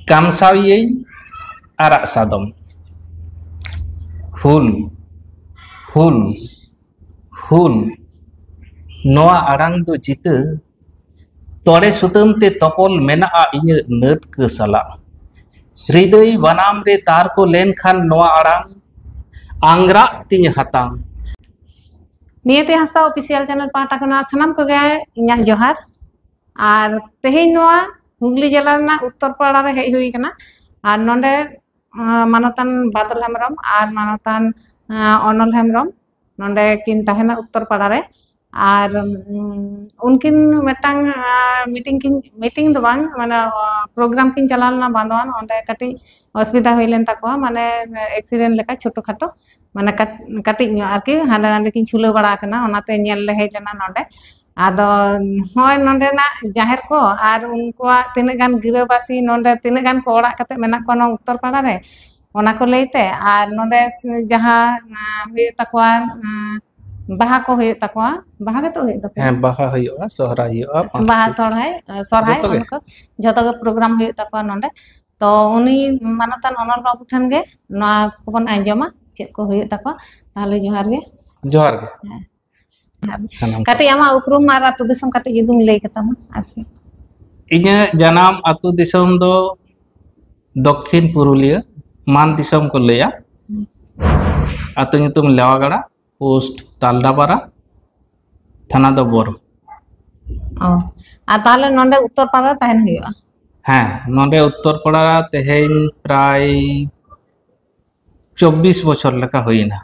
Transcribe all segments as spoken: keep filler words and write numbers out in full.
ᱠᱟᱢᱥᱟᱣᱤᱭᱟᱹᱧ ᱟᱨᱟᱜ ᱥᱟᱫᱚᱢ᱾ ᱦᱩᱞ, ᱦᱩᱞ, ᱦᱩᱞ᱾ ᱱᱚᱣᱟ ᱟᱲᱟᱝ ᱫᱚ ᱡᱤᱛᱟᱹ, ᱛᱚᱲᱮ ᱥᱩᱛᱟᱹᱢ ᱛᱮ ᱛᱚᱯᱚᱞ ᱢᱮᱱᱟᱜᱼᱟ ᱤᱧᱟᱹᱜ ᱱᱟᱹᱴᱠᱟᱹ ᱥᱟᱞᱟᱜ᱾ ᱦᱨᱤᱫᱟᱹᱭ ᱵᱟᱱᱟᱢ ᱨᱮ ᱛᱟᱨ ᱠᱚ ᱞᱮᱱᱠᱷᱟᱱ ᱱᱚᱣᱟ ᱟᱲᱟᱝ ᱟᱝᱜᱽᱨᱟᱜ ᱛᱤᱧ ᱦᱟᱛᱟᱝ᱾ ᱱᱤᱭᱟᱹᱛᱮ ᱦᱟᱸᱥᱫᱟ ᱚᱯᱷᱤᱥᱤᱭᱟᱞ ᱪᱮᱱᱮᱞ ᱯᱟᱦᱴᱟ ᱠᱷᱚᱱᱟᱜ ᱥᱟᱱᱟᱢ ᱠᱚᱜᱮ ᱤᱧᱟᱹᱜ ᱡᱚᱦᱟᱨ᱾ ᱟᱨ ᱛᱮᱦᱮᱧ ᱱᱚᱣᱟ ᱦᱩᱜᱽᱞᱤ ᱡᱮᱞᱟ ᱨᱮᱱᱟᱜ ᱩᱛᱛᱚᱨ ᱯᱟᱲᱟ ᱨᱮ ᱦᱮᱡ ᱦᱩᱭ ᱟᱠᱟᱱᱟ᱾ ᱟᱨ ᱱᱚᱰᱮ, ᱟᱸ, ᱢᱟᱱᱚᱛᱟᱱ ᱵᱟᱫᱚᱞ ᱦᱮᱢᱵᱨᱚᱢ ᱟᱨ ᱢᱟᱱᱚᱛᱟᱱ, ᱟᱸ, ᱚᱱᱚᱞ ᱦᱮᱢᱵᱨᱚᱢ ᱱᱚᱰᱮ ᱠᱤᱱ ᱛᱟᱦᱮᱱᱟ ᱩᱛᱛᱚᱨ ᱯᱟᱲᱟ ᱨᱮ᱾ ᱟᱨ, ᱩᱢ, ᱩᱱᱠᱤᱱ ᱢᱤᱫᱴᱟᱝ, ᱟᱸ, ᱢᱤᱴᱤᱝ ᱠᱤᱱ, ᱢᱤᱴᱤᱝ ᱫᱚ ᱵᱟᱝ, ᱢᱟᱱᱮ, ᱟᱸ, ᱯᱨᱳᱜᱨᱟᱢ ᱠᱤᱱ ᱪᱟᱞᱟᱣ ᱞᱮᱱᱟ ᱵᱟᱸᱫᱣᱟᱱ, ᱚᱸᱰᱮ ᱠᱟᱹᱴᱤᱡ ᱚᱥᱩᱵᱤᱫᱷᱟ ᱦᱩᱭ ᱞᱮᱱ ᱛᱟᱠᱚᱣᱟ, ᱢᱟᱱᱮ ᱮᱠᱥᱤᱰᱮᱱᱴ ᱞᱮᱠᱟ ᱪᱷᱳᱴᱳ ᱠᱷᱟᱴᱳ, ᱢᱟᱱᱮ ᱠᱟᱴ-, ᱠᱟᱹᱴᱤᱡ ᱧᱚᱜ ᱟᱨᱠᱤ, ᱦᱟᱸᱰᱮ ᱱᱟᱰᱮ ᱠᱤᱱ ᱪᱷᱩᱞᱟᱹᱣ ᱵᱟᱲᱟ ᱟᱠᱟᱱᱟ, ᱚᱱᱟᱛᱮ ᱧᱮᱞ ᱞᱮ ᱦᱮᱡ ᱞᱮᱱᱟ ᱱᱚᱰᱮ᱾ ᱟᱫᱚ ᱱᱚᱜᱼᱚᱭ ᱱᱚᱰᱮᱱᱟᱜ ᱡᱟᱦᱮᱨ ᱠᱚ ᱟᱨ ᱩᱱᱠᱩᱣᱟᱜ ᱛᱤᱱᱟᱹᱜ ᱜᱟᱱ ᱜᱤᱨᱟᱹᱵᱟᱹᱥᱤ, ᱱᱚᱰᱮ ᱛᱤᱱᱟᱹᱜ ᱜᱟᱱ ᱠᱚ ᱚᱲᱟᱜ ᱠᱟᱛᱮ ᱢᱮᱱᱟᱜ ᱠᱚᱣᱟ ᱱᱚᱣᱟ ᱩᱛᱛᱚᱨ ᱯᱟᱲᱟ ᱨᱮ, ᱚᱱᱟ ᱠᱚ ᱞᱟᱹᱭᱛᱮ, ᱟᱨ ᱱᱚᱰᱮ ᱡᱟᱦᱟᱸ, ᱟᱸ, ᱦᱩᱭᱩᱜ ᱛᱟᱠᱚᱣᱟ, ᱟᱸ, ᱵᱟᱦᱟ ᱠᱚ ᱦᱩᱭᱩᱜ ᱛᱟᱠᱚᱣᱟ, ᱵᱟᱦᱟ ᱜᱮᱛᱚ ᱦᱩᱭᱩᱜ ᱛᱟᱠᱚᱣᱟ? ᱦᱮᱸ, ᱵᱟᱦᱟ ᱦᱩᱭᱩᱜᱼᱟ, ᱥᱚᱦᱨᱟᱭ ᱦᱩᱭᱩᱜᱼᱟ, ᱵᱟᱦᱟ, ᱯᱟᱸᱪ ᱥᱚᱦᱨᱟᱭ, ᱥᱚᱦᱨᱟᱭ, ᱡᱚᱛᱚ ᱜᱮ᱾ ᱚᱱᱟ ᱠᱚ ᱡᱷᱚᱛᱚ ᱜᱮ ᱯᱨᱳᱜᱨᱟᱢ ᱦᱩᱭᱩᱜ ᱛᱟᱠᱚᱣᱟ ᱱᱚᱰᱮ᱾ ᱛᱚ ᱩᱱᱤ ᱢᱟᱱᱚᱛᱟᱱ ᱚᱱᱚᱞ ᱵᱟᱹᱵᱩ ᱴᱷᱮᱱ ᱜᱮ ᱱᱚᱣᱟ ᱠᱚᱵᱚᱱ ᱟᱸᱡᱚᱢᱟ, ᱪᱮᱫ ᱠᱚ ᱦᱩᱭᱩᱜ ᱛᱟᱠᱚᱣᱟ᱾ ᱛᱟᱦᱚᱞᱮ ᱡᱚᱦᱟᱨ ᱜᱮ᱾ ᱡᱚᱦᱟᱨ ᱜᱮ᱾ ᱦᱮᱸ᱾ ᱥᱟᱱᱟᱢ ᱠᱟᱹᱴᱤᱡ ᱠᱚ᱾ ᱟᱢᱟᱜ ᱩᱯᱨᱩᱢ ᱟᱨ ᱟᱹᱛᱩ ᱫᱤᱥᱚᱢ ᱠᱟᱹᱴᱤᱡ ᱡᱩᱫᱤᱢ ᱞᱟᱹᱭ ᱠᱟᱛᱟᱢᱟ ᱟᱨᱠᱤ᱾ ᱤᱧᱟᱹᱜ ᱡᱟᱱᱟᱢ ᱟᱹᱛᱩ ᱫᱤᱥᱚᱢ ᱫᱚ ᱫᱚᱠᱠᱷᱤᱱ ᱯᱩᱨᱩᱞᱤᱭᱟᱹ, ᱢᱟᱱ ᱫᱤᱥᱚᱢ ᱠᱚ ᱞᱟᱹᱭᱟ᱾ ᱦᱩᱸ᱾ ᱟᱹᱛᱩ ᱧᱩᱛᱩᱢ ᱞᱮᱣᱟᱜᱟᱲᱟ, ᱯᱳᱥᱴ ᱛᱟᱞᱫᱟᱯᱟᱨᱟ, ᱛᱷᱟᱱᱟ ᱫᱚ ᱵᱳᱨᱳ᱾ ᱚ, ᱟᱨ ᱛᱟᱦᱚᱞᱮ ᱱᱚᱰᱮ ᱩᱛᱛᱚᱨ ᱯᱟᱲᱟ ᱨᱮ ᱛᱟᱦᱮᱱ ᱦᱩᱭᱩᱜᱼᱟ? ᱦᱮᱸ, ᱱᱚᱰᱮ ᱩᱛᱛᱚᱨ ᱯᱟᱲᱟ ᱛᱮᱦᱮᱧ ᱯᱨᱟᱭ ᱪᱚᱵᱵᱤᱥ ᱵᱚᱪᱷᱚᱨ ᱞᱮᱠᱟ ᱦᱩᱭᱮᱱᱟ᱾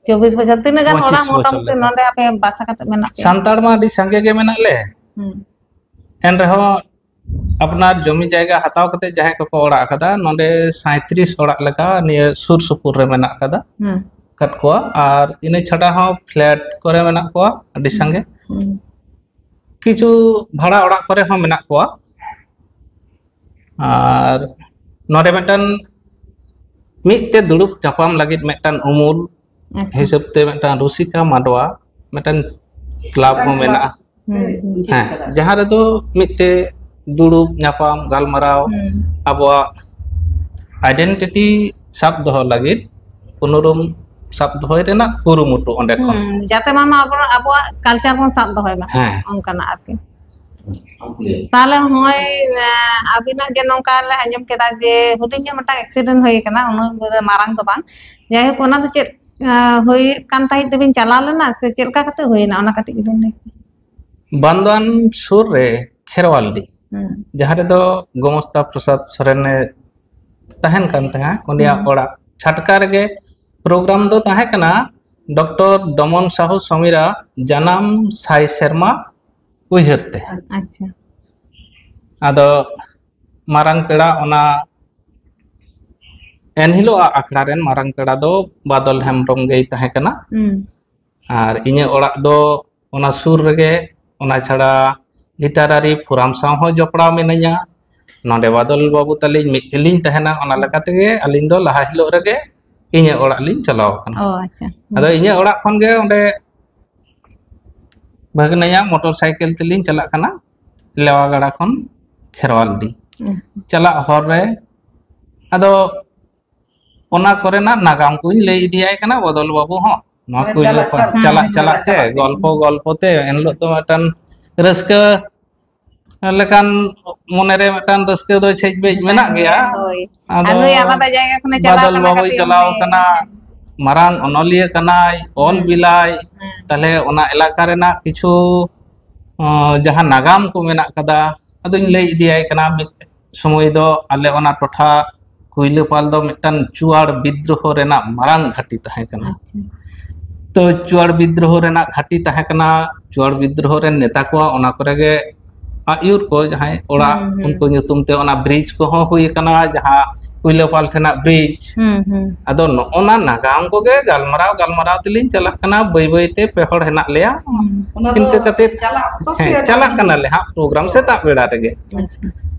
ᱪᱚᱵᱵᱤᱥ ᱵᱚᱪᱷᱚᱨ᱾ ᱛᱤᱱᱟᱹᱜ ᱜᱟᱱ ᱯᱚᱸᱪᱤᱥ ᱚᱲᱟᱜ ᱵᱚᱪᱷᱚᱨ ᱢᱚᱴᱟᱢᱩᱴᱤ ᱞᱮᱠᱟ᱾ ᱱᱚᱰᱮ ᱟᱯᱮ ᱵᱟᱥᱟ ᱠᱟᱛᱮ ᱢᱮᱱᱟᱜ ᱯᱮᱭᱟ? ᱥᱟᱱᱛᱟᱲ ᱢᱟ ᱟᱹᱰᱤ ᱥᱟᱸᱜᱮ ᱜᱮ ᱢᱮᱱᱟᱜ ᱞᱮ᱾ ᱦᱩᱸ᱾ ᱮᱱ ᱨᱮᱦᱚᱸ ᱟᱯᱱᱟᱨ ᱡᱚᱢᱤ ᱡᱟᱭᱜᱟ ᱦᱟᱛᱟᱣ ᱠᱟᱛᱮ ᱡᱟᱦᱟᱸᱭ ᱠᱚᱠᱚ ᱚᱲᱟᱜ ᱟᱠᱟᱫᱟ, ᱱᱚᱰᱮ ᱥᱟᱸᱭᱛᱨᱤᱥ ᱚᱲᱟᱜ ᱞᱮᱠᱟ ᱱᱤᱭᱟᱹ ᱥᱩᱨ ᱥᱩᱯᱩᱨ ᱨᱮ ᱢᱮᱱᱟᱜ ᱟᱠᱟᱫᱟ, ᱦᱩᱸ᱾ ᱟᱠᱟᱫ ᱠᱚᱣᱟ᱾ ᱟᱨ ᱤᱱᱟᱹ ᱪᱷᱟᱰᱟ ᱦᱚᱸ ᱯᱷᱞᱮᱴ ᱠᱚᱨᱮ ᱢᱮᱱᱟᱜ ᱠᱚᱣᱟ ᱟᱹᱰᱤ ᱥᱟᱸᱜᱮ᱾ ᱦᱩᱸ᱾ ᱠᱤᱪᱷᱩ ᱵᱷᱟᱲᱟ ᱚᱲᱟᱜ ᱠᱚᱨᱮ ᱦᱚᱸ ᱢᱮᱱᱟᱜ ᱠᱚᱣᱟ᱾ ᱟᱨ ᱱᱚᱰᱮ ᱢᱤᱫᱴᱟᱝ ᱢᱤᱫ ᱛᱮ ᱫᱩᱲᱩᱵ ᱧᱟᱯᱟᱢ ᱞᱟᱹᱜᱤᱫ ᱢᱤᱫᱴᱟᱝ ᱩᱢᱩᱞ ᱟᱪᱪᱷᱟ᱾ ᱦᱤᱥᱟᱹᱵ ᱛᱮ ᱢᱤᱫᱴᱟᱝ ᱨᱩᱥᱤᱠᱟ ᱢᱟᱰᱣᱟ ᱢᱤᱫᱴᱟᱝ ᱠᱞᱟᱵᱽ ᱦᱚᱸ ᱢᱮᱱᱟᱜᱼᱟ᱾ ᱦᱩᱸ, ᱦᱩᱸ᱾ ᱦᱮᱸ, ᱡᱟᱦᱟᱸ ᱨᱮᱫᱚ ᱢᱤᱫ ᱛᱮ ᱫᱩᱲᱩᱵ ᱧᱟᱯᱟᱢ ᱜᱟᱞᱢᱟᱨᱟᱣ, ᱦᱩᱸ᱾ ᱟᱵᱚᱣᱟᱜ ᱟᱭᱰᱮᱱᱴᱤᱴᱤ ᱥᱟᱵ ᱫᱚᱦᱚ ᱞᱟᱹᱜᱤᱫ ᱩᱱᱩᱨᱩᱢ ᱥᱟᱵ ᱫᱚᱦᱚᱭ ᱨᱮᱱᱟᱜ ᱠᱩᱨᱩᱢᱩᱴᱩ ᱚᱸᱰᱮ ᱠᱷᱚᱱ᱾ ᱦᱩᱸ, ᱡᱟᱛᱮ ᱢᱟ, ᱢᱟ ᱟᱵᱚ, ᱟᱵᱚᱣᱟᱜ ᱠᱟᱞᱪᱟᱨ ᱵᱚᱱ ᱥᱟᱵ ᱫᱚᱦᱚᱭ ᱢᱟ, ᱦᱮᱸ᱾ ᱚᱱᱠᱟᱱᱟᱜ ᱟᱨᱠᱤ᱾ ᱛᱟᱦᱞᱮ ᱦᱚᱸᱜᱼᱚᱭ, ᱮ, ᱟᱹᱵᱤᱱᱟᱜ ᱡᱮ ᱱᱚᱝᱠᱟ ᱞᱮ ᱟᱸᱡᱚᱢ ᱠᱮᱫᱟ ᱡᱮ ᱦᱩᱰᱤᱧ ᱧᱚᱜ ᱢᱤᱫᱴᱟᱝ ᱮᱠᱥᱤᱰᱮᱱᱴ ᱦᱩᱭ ᱟᱠᱟᱱᱟ, ᱩᱱᱟᱹᱜ ᱢᱟᱨᱟᱝ ᱫᱚ ᱵᱟᱝ, ᱡᱟᱭᱦᱳᱠ, ᱚᱱᱟ ᱫᱚ ᱪᱮᱫ, ᱮ, ᱦᱩᱭᱩᱜ ᱠᱟᱱ ᱛᱟᱦᱮᱸᱫ ᱛᱮᱵᱤᱱ ᱪᱟᱞᱟᱣ ᱞᱮᱱᱟ ᱥᱮ ᱪᱮᱫ ᱞᱮᱠᱟ ᱠᱟᱛᱮ ᱦᱩᱭᱱᱟ, ᱚᱱᱟ ᱠᱟᱹᱴᱤᱡ ᱡᱩᱫᱤᱢ ᱞᱟᱹᱭ ᱠᱮᱭᱟ? ᱵᱟᱱᱫᱳᱣᱟᱱ ᱥᱩᱨ ᱨᱮ ᱠᱷᱮᱨᱣᱟᱞᱰᱤ, ᱦᱩᱸ᱾ ᱡᱟᱦᱟᱸ ᱨᱮᱫᱚ ᱜᱚᱢᱚᱥᱛᱟ ᱯᱨᱚᱥᱟᱫᱽ ᱥᱚᱨᱮᱱ ᱮ ᱛᱟᱦᱮᱱ ᱠᱟᱱ ᱛᱟᱦᱮᱸᱫ, ᱩᱱᱤᱭᱟᱜ ᱦᱩᱸ᱾ ᱚᱲᱟᱜ ᱪᱷᱟᱴᱠᱟ ᱨᱮᱜᱮ ᱯᱨᱳᱜᱨᱟᱢ ᱫᱚ ᱛᱟᱦᱮᱸ ᱠᱟᱱᱟ ᱰᱚᱠᱴᱚᱨ ᱰᱚᱢᱚᱱ ᱥᱟᱦᱩ ᱥᱚᱢᱤᱨᱟ ᱡᱟᱱᱟᱢ ᱥᱟᱭ ᱥᱮᱨᱢᱟ ᱩᱭᱦᱟᱹᱨ ᱛᱮ᱾ ᱟᱪᱪᱷᱟ᱾ ᱟᱫᱚ ᱢᱟᱨᱟᱝ ᱯᱮᱲᱟ ᱚᱱᱟ ᱮᱱᱦᱤᱞᱳᱜ ᱟᱜ ᱟᱠᱷᱲᱟ ᱨᱮᱱ ᱢᱟᱨᱟᱝ ᱯᱮᱲᱟ ᱫᱚ ᱵᱟᱫᱚᱞ ᱦᱮᱢᱵᱨᱚᱢ ᱜᱮᱭ ᱛᱟᱦᱮᱸ ᱠᱟᱱᱟ᱾ ᱦᱩᱸ᱾ ᱟᱨ ᱤᱧᱟᱹᱜ ᱚᱲᱟᱜ ᱫᱚ ᱚᱱᱟ ᱥᱩᱨ ᱨᱮᱜᱮ, ᱚᱱᱟ ᱪᱷᱟᱲᱟ ᱞᱤᱴᱟᱨᱟᱨᱤ ᱯᱷᱳᱨᱟᱢ ᱥᱟᱶ ᱦᱚᱸ ᱡᱚᱯᱲᱟᱣ ᱢᱤᱱᱟᱹᱧᱟ᱾ ᱱᱚᱰᱮ ᱵᱟᱫᱚᱞ ᱵᱟᱹᱵᱩ ᱛᱟᱹᱞᱤᱧ ᱢᱤᱫ ᱛᱮᱞᱤᱧ ᱛᱟᱦᱮᱱᱟ, ᱚᱱᱟ ᱞᱮᱠᱟ ᱛᱮᱜᱮ ᱟᱹᱞᱤᱧ ᱫᱚ ᱞᱟᱦᱟ ᱦᱤᱞᱳᱜ ᱨᱮᱜᱮ ᱤᱧᱟᱹᱜ ᱚᱲᱟᱜ ᱞᱤᱧ ᱪᱟᱞᱟᱣ ᱟᱠᱟᱱᱟ᱾ ᱚ, ᱟᱪᱪᱷᱟ᱾ ᱦᱩᱸ᱾ ᱟᱫᱚ ᱤᱧᱟᱹᱜ ᱚᱲᱟᱜ ᱠᱷᱚᱱ ᱜᱮ ᱚᱸᱰᱮ ᱵᱷᱟᱹᱜᱽᱱᱟᱹᱭᱟᱜ ᱢᱚᱴᱚᱨ ᱥᱟᱭᱠᱮᱞ ᱛᱮᱞᱤᱧ ᱪᱟᱞᱟᱜ ᱠᱟᱱᱟ ᱞᱮᱣᱟᱜᱟᱲᱟ ᱠᱷᱚᱱ ᱠᱷᱮᱨᱣᱟᱞᱰᱤ᱾ ᱦᱩᱸ᱾ ᱪᱟᱞᱟᱜ ᱦᱚᱨ ᱨᱮ ᱟᱫᱚ ᱚᱱᱟ ᱠᱚᱨᱮᱱᱟᱜ ᱱᱟᱜᱟᱢ ᱠᱚᱧ ᱞᱟᱹᱭ ᱤᱫᱤᱭᱟᱭ ᱠᱟᱱᱟ ᱵᱚᱫᱚᱞ ᱵᱟᱹᱵᱩ ᱦᱚᱸ᱾ ᱱᱚᱣᱟ ᱢᱟᱱᱮ ᱠᱩᱭᱞᱟᱹ ᱪᱟᱞᱟᱜ, ᱯᱟ-, ᱪᱟᱞᱟᱜ, ᱪᱟᱞᱟᱜ, ᱪᱟᱞᱟᱜ ᱪᱟᱞᱟᱜ ᱛᱮ ᱛᱮ᱾ ᱜᱚᱞᱯᱚ ᱜᱚᱞᱯᱚ ᱛᱮ ᱮᱱᱦᱤᱞᱳᱜ ᱫᱚ ᱢᱤᱫᱴᱟᱝ ᱨᱟᱹᱥᱠᱟᱹ ᱞᱮᱠᱟᱱ ᱢᱚᱱᱮᱨᱮ ᱢᱤᱫᱴᱟᱝ ᱨᱟᱹᱥᱠᱟᱹ ᱫᱚ ᱪᱷᱮᱡ ᱵᱮᱡ ᱢᱮᱱᱟᱜ ᱜᱮᱭᱟ᱾ ᱦᱳᱭ᱾ ᱟᱫᱚ ᱟᱨ ᱱᱩᱭ ᱟᱞᱟᱫᱟ ᱡᱟᱭᱜᱟ ᱠᱷᱚᱱᱮ ᱪᱟᱞᱟᱣ ᱵᱟᱫᱚᱞ ᱠᱟᱱᱟ, ᱵᱟᱹᱵᱩᱭ ᱠᱟᱹᱴᱤᱡ ᱪᱟᱞᱟᱣ ᱚᱱᱛᱮ ᱠᱟᱱᱟ, ᱢᱟᱨᱟᱝ ᱚᱱᱚᱞᱤᱭᱟᱹ ᱠᱟᱱᱟᱭ, ᱚᱞ ᱦᱩᱸ᱾ ᱵᱤᱞᱟᱭ, ᱦᱩᱸ᱾ ᱛᱟᱦᱞᱮ ᱚᱱᱟ ᱮᱞᱟᱠᱟ ᱨᱮᱱᱟᱜ ᱠᱤᱪᱷᱩ, ᱚᱸ, ᱡᱟᱦᱟᱸ ᱱᱟᱜᱟᱢ ᱠᱚ ᱢᱮᱱᱟᱜ ᱠᱟᱫᱟ, ᱟᱫᱚᱧ ᱞᱟᱹᱭ ᱤᱫᱤᱭᱟᱭ ᱠᱟᱱᱟ᱾ ᱢᱤᱫ ᱥᱚᱢᱚᱭ ᱫᱚ ᱟᱞᱮ ᱚᱱᱟ ᱴᱚᱴᱷᱟ ᱠᱩᱭᱞᱟᱹᱯᱟᱞ ᱫᱚ ᱢᱤᱫᱴᱟᱝ ᱪᱩᱣᱟᱲ ᱵᱤᱫᱽᱫᱨᱳᱦᱚ ᱨᱮᱱᱟᱜ ᱢᱟᱨᱟᱝ ᱜᱷᱟᱹᱴᱤ ᱛᱟᱦᱮᱸ ᱠᱟᱱᱟ᱾ ᱟᱪᱪᱷᱟ᱾ ᱛᱚ, ᱪᱩᱣᱟᱲ ᱵᱤᱫᱽᱫᱨᱳᱦᱚ ᱨᱮᱱᱟᱜ ᱜᱷᱟᱹᱴᱤ ᱛᱟᱦᱮᱸ ᱠᱟᱱᱟ᱾ ᱪᱩᱣᱟᱲ ᱵᱤᱫᱽᱫᱨᱳᱦᱚ ᱨᱮᱱ ᱱᱮᱛᱟ ᱠᱚᱣᱟᱜ ᱚᱱᱟ ᱠᱚᱨᱮ ᱜᱮ ᱟᱹᱭᱩᱨ ᱠᱚ, ᱡᱟᱦᱟᱸᱭ ᱚᱲᱟᱜ, ᱦᱩᱸ, ᱦᱩᱸ᱾ ᱩᱱᱠᱩ ᱧᱩᱛᱩᱢ ᱛᱮ ᱚᱱᱟ ᱵᱨᱤᱡᱽ ᱠᱚᱦᱚᱸ ᱦᱩᱭ ᱟᱠᱟᱱᱟ, ᱡᱟᱦᱟᱸ ᱠᱩᱭᱞᱟᱹᱯᱟᱞ ᱴᱷᱮᱱᱟᱜ ᱵᱨᱤᱡᱽ᱾ ᱦᱩᱸ, ᱦᱩᱸ᱾ ᱟᱫᱚ ᱱᱚᱜᱼᱚ ᱱᱟ ᱱᱟᱜᱟᱢ ᱠᱚᱜᱮ ᱜᱟᱞᱢᱟᱨᱟᱣ ᱜᱟᱞᱢᱟᱨᱟᱣ ᱛᱮᱞᱤᱧ ᱪᱟᱞᱟᱜ ᱠᱟᱱᱟ᱾ ᱵᱟᱹᱭ ᱵᱟᱹᱭ ᱛᱮ ᱯᱮ ᱦᱚᱲ ᱦᱮᱱᱟᱜ ᱞᱮᱭᱟ᱾ ᱦᱩᱸ᱾ ᱚᱱᱟ ᱫᱚ ᱤᱱᱠᱟᱹ ᱠᱟᱛᱮ ᱪᱟᱞᱟᱜ ᱚᱠᱛᱚ ᱥᱮ ᱦᱮᱸ, ᱪᱟᱞᱟᱜ ᱠᱟᱱᱟᱞᱮ ᱦᱟᱸᱜ ᱯᱨᱳᱜᱨᱟᱢ ᱥᱮᱛᱟᱜ ᱵᱮᱲᱟ ᱨᱮᱜᱮ᱾ ᱟᱪᱪᱷᱟ᱾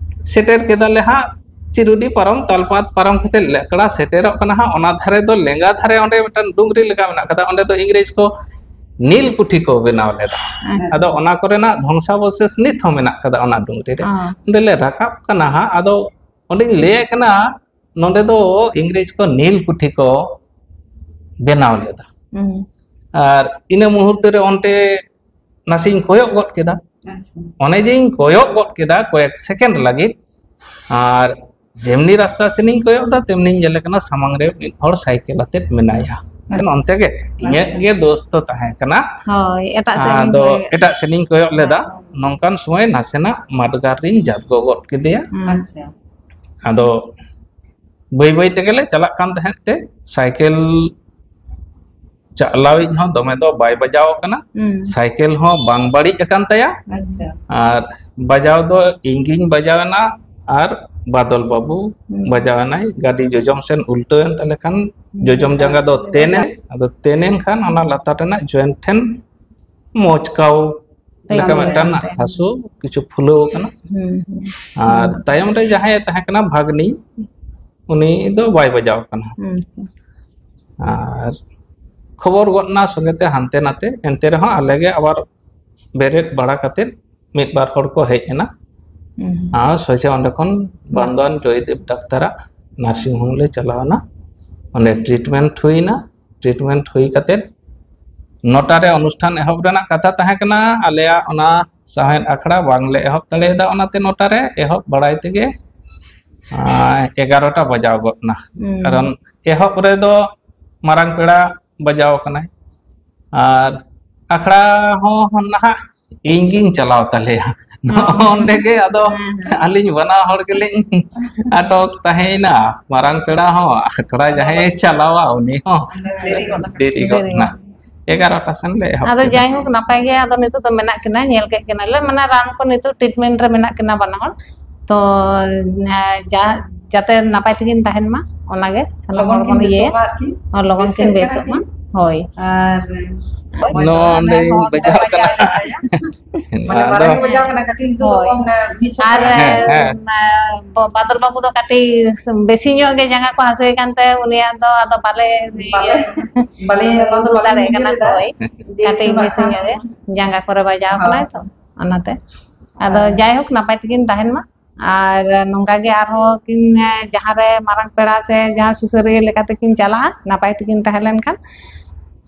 ᱥᱮᱴᱮᱨ ᱠᱮᱫᱟᱞᱮ ᱦᱟᱸᱜ ᱪᱤᱨᱩᱰᱤ ᱯᱟᱨᱚᱢ, ᱛᱟᱞᱯᱟᱛ ᱯᱟᱨᱚᱢ ᱠᱟᱛᱮ ᱞᱮᱠᱲᱟ ᱥᱮᱴᱮᱨᱚᱜ ᱠᱟᱱᱟ ᱦᱟᱸᱜ᱾ ᱚᱱᱟ ᱫᱷᱟᱨᱮ ᱫᱚ ᱞᱮᱸᱜᱟ ᱫᱷᱟᱨᱮ ᱚᱸᱰᱮ ᱢᱤᱫᱴᱟᱝ ᱰᱩᱝᱨᱤ ᱞᱮᱠᱟ ᱢᱮᱱᱟᱜ ᱠᱟᱫᱟ᱾ ᱚᱸᱰᱮ ᱫᱚ ᱤᱝᱨᱮᱡᱽ ᱠᱚ ᱱᱤᱞ ᱠᱩᱴᱷᱤ ᱠᱚ ᱵᱮᱱᱟᱣ ᱞᱮᱫᱟ᱾ ᱟᱪᱪᱷᱟ᱾ ᱟᱫᱚ ᱚᱱᱟ ᱠᱚᱨᱮᱱᱟᱜ ᱫᱷᱚᱝᱥᱟᱵᱚᱥᱮᱥ ᱱᱤᱛ ᱦᱚᱸ ᱢᱮᱱᱟᱜ ᱠᱟᱫᱟ ᱚᱱᱟ ᱰᱩᱝᱨᱤ ᱨᱮ᱾ ᱚ᱾ ᱚᱸᱰᱮ ᱞᱮ ᱨᱟᱠᱟᱵ ᱠᱟᱱᱟ ᱦᱟᱸᱜ, ᱟᱫᱚ ᱚᱸᱰᱮᱧ ᱞᱟᱹᱭᱮᱫ ᱠᱟᱱᱟ, ᱱᱚᱸᱰᱮ ᱫᱚ ᱤᱝᱨᱮᱡᱽ ᱠᱚ ᱱᱤᱞ ᱠᱩᱴᱷᱤ ᱠᱚ ᱵᱮᱱᱟᱣ ᱞᱮᱫᱟ᱾ ᱦᱩᱸ᱾ ᱟᱨ ᱤᱱᱟᱹ ᱢᱩᱦᱩᱨᱛᱚ ᱨᱮ ᱚᱱᱛᱮ ᱱᱟᱥᱮᱧ ᱠᱚᱭᱚᱜ ᱜᱚᱫ ᱠᱮᱫᱟ᱾ ᱟᱪᱪᱷᱟ᱾ ᱚᱱᱮ ᱡᱮᱧ ᱠᱚᱭᱚᱜ ᱜᱚᱫ ᱠᱮᱫᱟ ᱠᱚᱭᱮᱠ ᱥᱮᱠᱮᱱᱰ ᱞᱟᱹᱜᱤᱫ, ᱟᱨ ᱡᱮᱢᱱᱤ ᱨᱟᱥᱛᱟ ᱥᱮᱱᱤᱧ ᱠᱚᱭᱚᱜ ᱫᱟ, ᱛᱮᱢᱱᱤᱧ ᱧᱮᱞᱮ ᱠᱟᱱᱟ ᱥᱟᱢᱟᱝ ᱨᱮ ᱢᱤᱫ ᱦᱚᱲ ᱥᱟᱭᱠᱮᱞ ᱟᱛᱮᱫ ᱢᱮᱱᱟᱭᱟ᱾ ᱟᱪᱪᱷᱟ᱾ ᱚᱱᱛᱮ ᱜᱮ ᱤᱧᱟᱹᱜ ᱟᱪᱪᱷᱟ᱾ ᱜᱮ ᱫᱳᱥ ᱫᱚ ᱛᱟᱦᱮᱸ ᱠᱟᱱᱟ᱾ ᱦᱳᱭ, ᱮᱴᱟᱜ ᱥᱮᱫ ᱞᱤᱧ ᱟᱫᱚ ᱠᱚᱭᱚᱜ ᱮᱴᱟᱜ ᱥᱮᱱᱤᱧ ᱠᱚᱭᱚᱜ ᱞᱮᱫᱟ᱾ ᱦᱳᱭ᱾ ᱱᱚᱝᱠᱟᱱ ᱥᱚᱢᱚᱭ ᱱᱟᱥᱮᱱᱟᱜ ᱢᱟᱰᱜᱟᱨ ᱨᱤᱧ ᱡᱟᱫᱜᱚ ᱜᱚᱫ ᱠᱮᱫᱮᱭᱟ᱾ ᱦᱩᱸ᱾ ᱟᱪᱪᱷᱟ᱾ ᱟᱫᱚ ᱵᱟᱹᱭ ᱵᱟᱹᱭ ᱛᱮᱜᱮ ᱞᱮ ᱪᱟᱞᱟᱜ ᱠᱟᱱ ᱛᱟᱦᱮᱸᱫ ᱛᱮ, ᱥᱟᱭᱠᱮᱞ ᱪᱟᱞᱟᱣᱤᱡ ᱦᱚᱸ ᱫᱚᱢᱮ ᱫᱚ ᱵᱟᱭ ᱵᱟᱡᱟᱣ ᱟᱠᱟᱱᱟ᱾ ᱦᱩᱸ᱾ ᱥᱟᱭᱠᱮᱞ ᱦᱚᱸ ᱵᱟᱝ ᱵᱟᱹᱲᱤᱡ ᱟᱠᱟᱱ ᱛᱟᱭᱟ᱾ ᱟᱪᱪᱷᱟ᱾ ᱟᱨ ᱵᱟᱡᱟᱣ ᱫᱚ ᱤᱧ ᱜᱤᱧ ᱵᱟᱡᱟᱣ ᱮᱱᱟ ᱟᱨ ᱵᱟᱫᱚᱞ ᱵᱟᱹᱵᱩ ᱦᱩᱸ᱾ ᱵᱟᱡᱟᱣ ᱮᱱᱟᱭ᱾ ᱜᱟᱹᱰᱤ ᱡᱚᱡᱚᱢ ᱥᱮᱱ ᱩᱞᱴᱟᱹᱣ ᱮᱱ ᱛᱟᱞᱮ ᱠᱷᱟᱱ ᱦᱩᱸ᱾ ᱡᱚᱡᱚᱢ ᱡᱟᱸᱜᱟ ᱫᱚ ᱛᱮᱱ ᱮᱱ, ᱟᱫᱚ ᱛᱮᱱ ᱮᱱ ᱠᱷᱟᱱ ᱚᱱᱟ ᱞᱟᱛᱟᱨ ᱨᱮᱱᱟᱜ ᱡᱚᱭᱮᱱᱴ ᱴᱷᱮᱱ ᱢᱚᱪᱠᱟᱣ ᱞᱮᱠᱟ ᱛᱟᱭᱚᱢ ᱢᱤᱫᱴᱟᱝ ᱛᱟᱭᱚᱢ᱾ ᱦᱟᱹᱥᱩ ᱠᱤᱪᱷᱩ ᱯᱷᱩᱞᱟᱹᱣ ᱟᱠᱟᱱᱟ᱾ ᱦᱩᱸ, ᱦᱩᱸ᱾ ᱟᱨ ᱦᱩᱸ᱾ ᱛᱟᱭᱚᱢ ᱨᱮ ᱡᱟᱦᱟᱸᱭᱮ ᱛᱟᱦᱮᱸ ᱠᱟᱱᱟ ᱵᱷᱟᱜᱽᱱᱤ, ᱩᱱᱤ ᱫᱚ ᱵᱟᱭ ᱵᱟᱡᱟᱣ ᱟᱠᱟᱱᱟ᱾ ᱦᱩᱸ, ᱟᱪᱪᱷᱟ᱾ ᱟᱨ ᱠᱷᱚᱵᱚᱨ ᱜᱚᱫ ᱮᱱᱟ ᱥᱚᱸᱜᱮ ᱛᱮ ᱦᱟᱱᱛᱮ ᱱᱟᱛᱮ, ᱮᱱᱛᱮ ᱨᱮᱦᱚᱸ ᱟᱞᱮ ᱜᱮ ᱟᱵᱟᱨ ᱵᱮᱨᱮᱫ ᱵᱟᱲᱟ ᱠᱟᱛᱮᱫ ᱢᱤᱫ ᱵᱟᱨ ᱦᱚᱲ ᱠᱚ ᱦᱮᱡ ᱮᱱᱟ᱾ ᱦᱩᱸ᱾ ᱟᱨ ᱥᱚᱡᱷᱮ ᱚᱸᱰᱮ ᱠᱷᱚᱱ ᱵᱟᱱᱫᱚᱣᱟᱱ ᱡᱚᱭᱫᱮᱵ ᱰᱟᱠᱛᱟᱨᱟᱜ ᱱᱟᱨᱥᱤᱝ ᱦᱳᱢ ᱞᱮ ᱪᱟᱞᱟᱣ ᱮᱱᱟ᱾ ᱚᱸᱰᱮ ᱴᱨᱤᱴᱢᱮᱱᱴ ᱦᱩᱭ ᱮᱱᱟ᱾ ᱴᱨᱤᱴᱢᱮᱱᱴ ᱦᱩᱭ ᱠᱟᱛᱮᱫ ᱱᱚᱴᱟ ᱨᱮ ᱚᱱᱩᱥᱴᱷᱟᱱ ᱮᱦᱚᱵ ᱨᱮᱱᱟᱜ ᱠᱟᱛᱷᱟ ᱛᱟᱦᱮᱸ ᱠᱟᱱᱟ᱾ ᱟᱞᱮᱭᱟᱜ ᱚᱱᱟ ᱥᱟᱶᱦᱮᱫ ᱟᱠᱷᱲᱟ ᱵᱟᱝᱞᱮ ᱮᱦᱚᱵ ᱫᱟᱲᱮᱭᱟᱫᱟ, ᱚᱱᱟᱛᱮ ᱱᱚᱴᱟ ᱨᱮ ᱮᱦᱚᱵ ᱵᱟᱲᱟᱭ ᱛᱮᱜᱮ, ᱟᱸ, ᱮᱜᱟᱨᱚᱴᱟ ᱵᱟᱡᱟᱣ ᱜᱚᱫ ᱮᱱᱟ᱾ ᱦᱩᱸ᱾ ᱠᱟᱨᱚᱱ ᱮᱦᱚᱵ ᱨᱮᱫᱚ ᱢᱟᱨᱟᱝ ᱯᱮᱲᱟ ᱵᱟᱡᱟᱣ ᱟᱠᱟᱱᱟᱭ, ᱟᱨ ᱟᱠᱷᱲᱟ ᱦᱚᱸ ᱱᱟᱦᱟᱜ ᱤᱧ ᱜᱤᱧ ᱪᱟᱞᱟᱣ ᱛᱟᱞᱮᱭᱟ᱾ ᱦᱚᱸ᱾ ᱚᱸᱰᱮ ᱜᱮ ᱟᱫᱚ ᱦᱮᱸ, ᱦᱮᱸ᱾ ᱟᱹᱞᱤᱧ ᱵᱟᱱᱟ ᱦᱚᱲ ᱜᱮᱞᱤᱧ ᱟᱴᱚᱠ ᱛᱟᱦᱮᱸᱭᱮᱱᱟ᱾ ᱢᱟᱨᱟᱝ ᱯᱮᱲᱟ ᱦᱚᱸ, ᱟᱠᱷᱲᱟ ᱡᱟᱦᱟᱸᱭᱮ ᱪᱟᱞᱟᱣᱟ, ᱩᱱᱤ ᱦᱚᱸ ᱫᱮᱨᱤ ᱜᱚᱫ ᱟᱠᱟᱱᱟ᱾ ᱫᱮᱨᱤ ᱜᱚᱫ ᱫᱮᱨᱤ ᱮᱱᱟ᱾ ᱜᱚᱫ᱾ ᱮᱜᱟᱨᱚᱴᱟ ᱥᱮᱱ ᱞᱮ ᱮᱦᱚᱵ ᱟᱫᱚ ᱠᱮᱫᱟ᱾ ᱡᱟᱭᱦᱳᱠ, ᱱᱟᱯᱟᱭ ᱜᱮ᱾ ᱟᱫᱚ ᱱᱤᱛᱚᱜ ᱫᱚ ᱢᱮᱱᱟᱜ ᱠᱤᱱᱟ, ᱧᱮᱞ ᱠᱮᱫ ᱠᱤᱱᱟᱞᱮ, ᱢᱟᱱᱮ ᱨᱟᱱ ᱠᱚ ᱱᱤᱛᱚᱜ ᱴᱨᱤᱴᱢᱮᱱᱴ ᱨᱮ ᱢᱮᱱᱟᱜ ᱠᱤᱱᱟ ᱵᱟᱱᱟ ᱦᱚᱲ᱾ ᱛᱚ, ᱮ, ᱡᱟ-, ᱡᱟᱛᱮ ᱱᱟᱯᱟᱭ ᱛᱮᱠᱤᱱ ᱛᱟᱦᱮᱱ ᱢᱟ, ᱚᱱᱟᱜᱮ ᱥᱟᱱᱟᱢ ᱞᱚᱜᱚᱱ ᱦᱚᱲ ᱠᱤᱱ ᱵᱚᱱ ᱤᱭᱟᱹᱭᱟ᱾ ᱵᱮᱥᱚᱜ ᱢᱟ ᱟᱨᱠᱤ᱾ ᱟᱨ ᱞᱚᱜᱚᱱ ᱵᱮᱥ ᱠᱤᱱ ᱠᱟᱱᱟ ᱵᱮᱥᱚᱜ ᱠᱤᱱ᱾ ᱢᱟ᱾ ᱦᱳᱭ᱾ ᱟᱨ ᱱᱚᱰᱮᱧ ᱵᱟᱡᱟᱣ ᱠᱟᱱᱟ᱾ ᱢᱟᱱᱮ ᱟᱫᱚ ᱵᱟᱨᱦᱮ ᱵᱟᱡᱟᱣ ᱠᱟᱱᱟ ᱠᱟᱹᱴᱤᱡ, ᱱᱤᱛᱚᱜ ᱫᱚ ᱦᱳᱭ᱾ ᱢᱟᱱᱮ ᱢᱤᱫ ᱟᱨ ᱥᱚᱯᱛᱟᱦᱚ ᱦᱮᱸ, ᱦᱮᱸ᱾ ᱵᱟᱫᱚᱞ ᱵᱟᱹᱵᱩ ᱫᱚ ᱠᱟᱹᱴᱤᱡ ᱵᱮᱥᱤ ᱧᱚᱜ ᱜᱮ ᱡᱟᱸᱜᱟ ᱠᱚ ᱦᱟᱹᱥᱩᱭᱮ ᱠᱟᱱ ᱛᱟᱭ, ᱩᱱᱤᱭᱟᱜ ᱫᱚ ᱟᱫᱚ ᱵᱟᱞᱮ ᱵᱟᱞᱮ, ᱵᱟᱞᱮ, ᱚᱱᱟ ᱫᱚ ᱩᱫᱩᱜ ᱵᱟᱞᱮ ᱫᱟᱲᱮᱭᱟᱜ ᱤᱭᱟᱹ ᱠᱟᱱᱟ᱾ ᱞᱮᱫᱟ᱾ ᱦᱳᱭ, ᱡᱮ ᱠᱟᱹᱴᱤᱡ ᱱᱤᱛᱚᱜ ᱵᱮᱥᱤ ᱧᱚᱜ ᱜᱮ ᱡᱟᱸᱜᱟ ᱠᱚᱨᱮ ᱵᱟᱡᱟᱣ ᱦᱳᱭ᱾ ᱠᱟᱱᱟᱭ ᱛᱚ, ᱚᱱᱟᱛᱮ᱾ ᱟᱫᱚ ᱦᱳᱭ᱾ ᱡᱟᱭᱦᱳᱠ, ᱱᱟᱯᱟᱭ ᱛᱮᱠᱤᱱ ᱛᱟᱦᱮᱱ ᱢᱟ᱾ ᱟᱨ ᱱᱚᱝᱠᱟ ᱜᱮ ᱟᱨᱦᱚᱸ ᱠᱤᱱ, ᱡᱟᱦᱟᱸ ᱨᱮ ᱢᱟᱨᱟᱝ ᱯᱮᱲᱟ ᱥᱮ ᱡᱟᱦᱟᱸ ᱥᱩᱥᱟᱹᱨᱤᱭᱟᱹ ᱞᱮᱠᱟᱛᱮ ᱠᱤᱱ ᱪᱟᱞᱟᱜᱼᱟ, ᱱᱟᱯᱟᱭ ᱛᱮᱠᱤᱱ ᱛᱟᱦᱮᱸ ᱞᱮᱱᱠᱷᱟᱱ᱾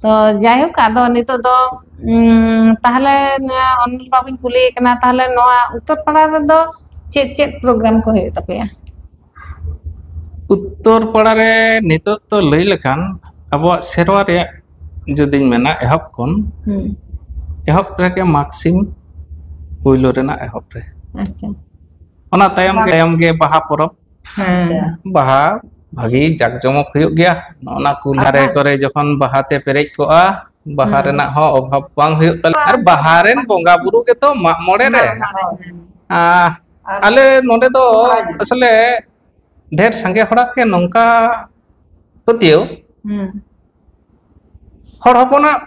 ᱛᱚ ᱡᱟᱭᱦᱳᱠ, ᱟᱫᱚ ᱱᱤᱛᱚᱜ ᱫᱚ ᱩᱸ, ᱛᱟᱦᱞᱮ ᱚᱱᱚᱞ ᱵᱟᱵᱩᱧ ᱠᱩᱞᱤᱭᱮ ᱠᱟᱱᱟ, ᱛᱟᱦᱞᱮ ᱱᱚᱣᱟ ᱩᱛᱛᱚᱨ ᱯᱟᱲᱟ ᱨᱮᱫᱚ ᱪᱮᱫ ᱪᱮᱫ ᱯᱨᱳᱜᱨᱟᱢ ᱠᱚ ᱦᱩᱭᱩᱜ ᱛᱟᱯᱮᱭᱟ? ᱩᱛᱛᱚᱨ ᱯᱟᱲᱟ ᱨᱮ ᱱᱤᱛᱚᱜ ᱫᱚ ᱞᱟᱹᱭ ᱞᱮᱠᱷᱟᱱ ᱟᱵᱚᱣᱟᱜ ᱥᱮᱨᱣᱟ ᱨᱮᱭᱟᱜ ᱡᱩᱫᱤᱧ ᱢᱮᱱᱟ, ᱮᱦᱚᱵ ᱠᱷᱚᱱ ᱦᱩᱸ᱾ ᱮᱦᱚᱵ ᱨᱮᱜᱮ ᱢᱟᱜᱽ ᱥᱤᱢ, ᱯᱳᱭᱞᱳ ᱨᱮᱱᱟᱜ ᱮᱦᱚᱵ ᱨᱮ᱾ ᱟᱪᱪᱷᱟ᱾ ᱚᱱᱟ ᱛᱟᱭᱚᱢ ᱜᱮ, ᱛᱟᱭᱚᱢ ᱜᱮ ᱵᱟᱦᱟ ᱯᱚᱨᱚᱵᱽ᱾ ᱦᱮᱸ᱾ ᱟᱪᱪᱷᱟ᱾ ᱵᱟᱦᱟ ᱵᱷᱟᱹᱜᱤ ᱡᱟᱠ ᱡᱚᱢᱚᱠ ᱦᱩᱭᱩᱜ ᱜᱮᱭᱟ᱾ ᱱᱚᱜᱼᱚ ᱱᱟ ᱠᱩᱞᱦᱤ ᱫᱷᱟᱨᱮ ᱟᱪᱪᱷᱟ᱾ ᱠᱚᱨᱮ ᱡᱚᱠᱷᱚᱱ ᱵᱟᱦᱟ ᱛᱮ ᱯᱮᱨᱮᱡ ᱠᱚᱜᱼᱟ, ᱵᱟᱦᱟ ᱦᱩᱸ᱾ ᱨᱮᱱᱟᱜ ᱦᱚᱸ ᱚᱵᱷᱟᱵ ᱵᱟᱝ ᱦᱩᱭᱩᱜ ᱛᱟᱞᱮ᱾ ᱟᱨ ᱵᱟᱦᱟ ᱨᱮᱱ ᱵᱚᱸᱜᱟ ᱵᱩᱨᱩ ᱜᱮᱛᱚ ᱢᱟᱜ ᱢᱚᱬᱮ ᱨᱮ᱾ ᱢᱟᱜ ᱢᱚᱬᱮ, ᱦᱮᱸ᱾ ᱟᱸ, ᱟᱨ ᱟᱞᱮ ᱱᱚᱰᱮ ᱫᱚ ᱥᱚᱦᱨᱟᱭ ᱨᱮ᱾ ᱟᱥᱚᱞᱮ ᱰᱷᱮᱨ ᱥᱟᱸᱜᱮ ᱦᱚᱲᱟᱜ ᱜᱮ ᱱᱚᱝᱠᱟ ᱯᱟᱹᱛᱭᱟᱹᱣ, ᱦᱩᱸ᱾ ᱦᱚᱲ ᱦᱚᱯᱚᱱᱟᱜ